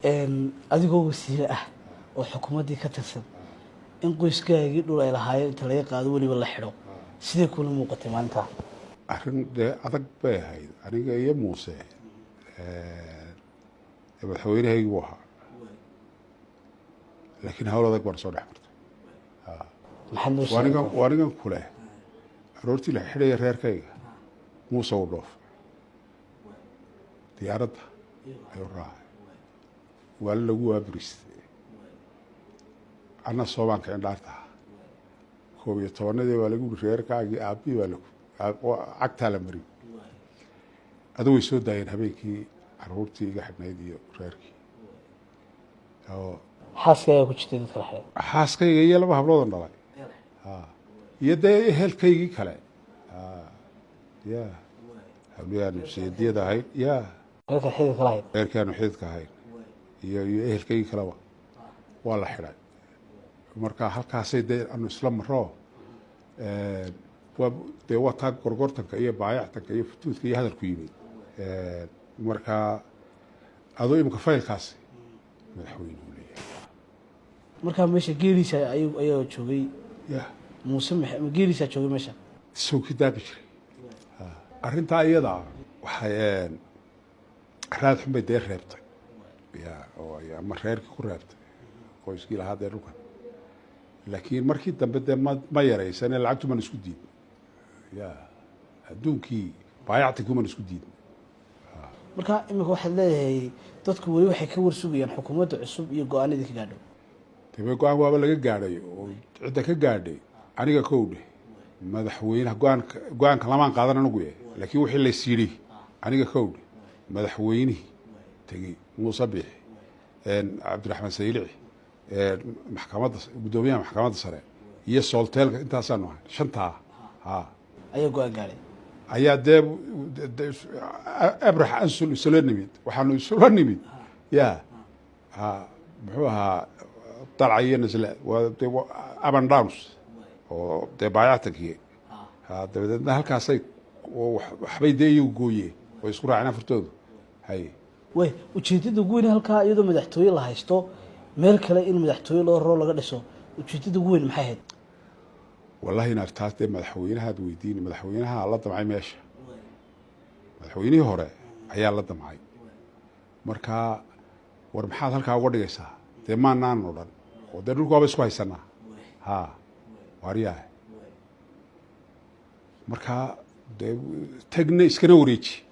Adigoo wasiire ah oo xukuumaddii ka tirsan, in qoyskaagii dhul ay lahaayeen inta laga qaado weliba la xidho, sidee kula muuqatay maalintaa? Arrin dee adag bay ahayd. Aniga iyo Muuse, madaxweynehaygi buu ahaa, laakiin hawl adag baan soo dhex martay. Maxaad noo sheegi Waanigan kartaa? Waanigan kuleh, aroortii la xidhaya reerkayga, Muuse u dhoof, diyaaradda ayuu raacay, waa lagu waabiristay. Anna soomaanka indhaarta 11-adii baa lagu yiri reerkaagii aabbihii baa lagu cagtaa la mariyey. Adu way soo daayeen habeenkii caruurtii iga xidhnayd iyo reerkii oo Xaaskaagaa ku jirtay dadka la xidhay? Xaaskayga iyo laba habloodan dhalay iyo dee ehelkaygii kale ya habliyaanu seediyada ahayn ya. Reerka xididka lahayd? Reerkaanu xididka ahayn iyo ehelkaygii kaleba waa la xidhay. Marka halkaasay dee anu isla maro, waa dee waa taa gorgortanka iyo baayactanka iyo futuudka iyo hadalku yimid. Marka aduu imika faylkaasi madaxweynuhu leeyahay. Markaa meesha geeliisa ayaa joogay? Ya. Muuse ma geeliisaa joogay meesha? Sawkii daaqi jiray. Arrintaa iyada waxay raad xun bay dee reebtay ya, oo ay ama reerkii ku reebtay, qoyskii lahaa dee dhulkan. Laakiin markii dambe dee ma yaraysane, lacagtu man isku diidnay ya, adduunkii baayactinkuman isku diidnay. Marka imika waxaad leedahay dadku weli waxay ka warsugayaan xukuumadda cusub iyo go-aanadii ka gaadho. Dee go-aan waaba laga gaadhay oo cidda ka gaadhay aniga kowdhe madaxweynaha. Go-aanka lamaan qaadan anigu yahay, laakiin wixii lays yidhi aniga kowdhe madaxweynihii tegey Muuse Biixi, Cabdiraxmaan Saylici, maxkamadda, guddoomiyaha maxkamadda sare iyo Soolteelka, intaasaanu ahay shantaa ha. Ayaa go-aan gaadhay. Ayaa dee abrax ansul isula nimid, waxaanu isula nimid ya ha, muxuu ahaa, dalca iyo nasla, waa dee up and downs oo dee baayactankii ha. Dabadeedna halkaasay waxbay dee iyagu gooyeen oo isku raaceen afartoodu hay. Way ujeedada ugu weyn halkaa, iyadoo madaxtooye la haysto, meel kale in madaxtooye loo raro, laga dhiso, ujeedada ugu weyn maxay ahayd? Wallahi inaad taas dee madaxweynahaad weydiini. Madaxweynaha la damcay meesha, madaxweynihii hore ayaa la damcay. Marka war maxaad halkaa uga dhigaysaa? Dee maanaan odhan oo dee dhulka waaba isku haysanaa ha waaryaha. Marka dee tagna iskana wareeji.